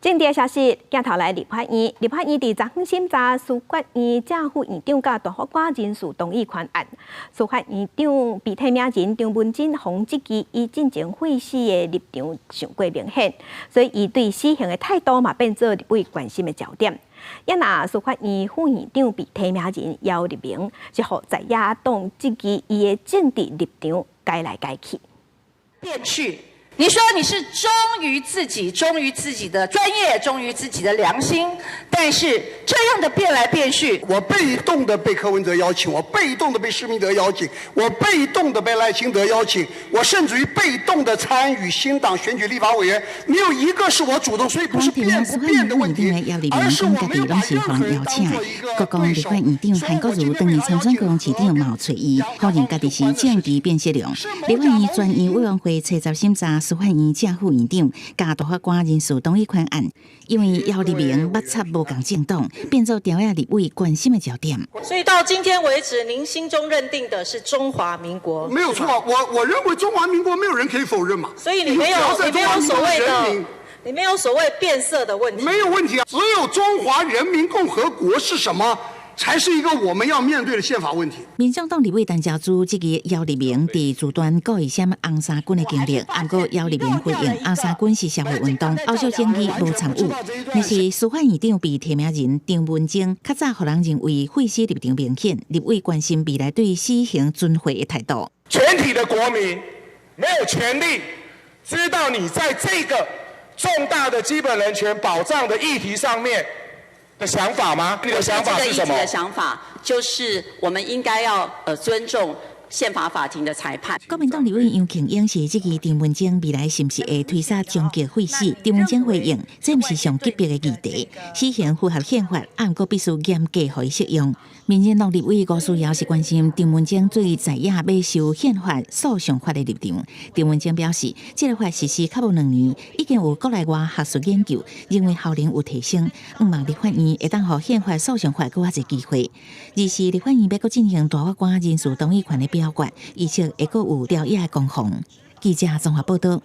政治消息，鏡頭來立法院，立法院佇昨昏審查司法院正副院長佮大法官人事動議權案。司法院長被提名人張文珍予質疑伊進前廢死的立場傷過明顯，所以伊對死刑的態度嘛變做立委關心的焦點。也若司法院副院長被提名人姚立明，是予在野黨質疑伊的政治立場改來改去。變去。你說你是忠於自己，忠於自己的專業，忠於自己的良心，但是這樣的變來變去，我被動的被柯文哲邀請，我被動的被施明德邀請，我被動的被賴清德邀請，我甚至於被動的參與新黨選舉立法委員，沒有一個是我主動，所以不是變不變的問題，而是我沒有把任何人當做一個國共立法院長韓國瑜當年參選高雄市長嘛有揣伊，否認家己是政治變色龍。立法院全院委員會初十審查司法院正副院長佮大法官人事動議權案，因為姚立明抹插無仝政黨，變做朝野立委關心的焦點。所以到今天為止，您心中認定的是中華民國？沒有錯，我認為中華民國沒有人可以否認嘛。所以你沒有所謂變色的問題。沒有問題啊，只有中華人民共和國是什麼，才是一個我們要面對的憲法問題。民眾黨立委陳朝珠質疑姚立明佇自傳故意寫紅衫軍的經歷，毋過姚立明回應紅衫軍是社會運動，後續爭議無參與。但是司法院長被提名人張文珍，較早予人認為廢死立場明顯，立委關心未來對死刑存廢的態度。全體的國民沒有權利知道你在這個重大的基本人權保障的議題上面的想法嗎？你的想法是什麼？這個議題的想法就是我們應該要尊重憲法法庭的裁判。國民黨立委楊慶英是質疑張文珍未來是毋是會推捒終極廢死？張文珍回應：這毋是上級別的議題，死刑符合憲法，毋過必須嚴格予伊適用。民進黨立委吳思瑤是關心張文珍對在野欲修憲法訴訟法的立場。張文珍表示，這個法實施較無2年，已經有國內外學術研究認為效能有提升，向望立法院會當予憲法訴訟法閣較濟機會。二是立法院欲閣進行大法官人事同意權的表決，預測會閣有朝野的攻防。記者綜合報道。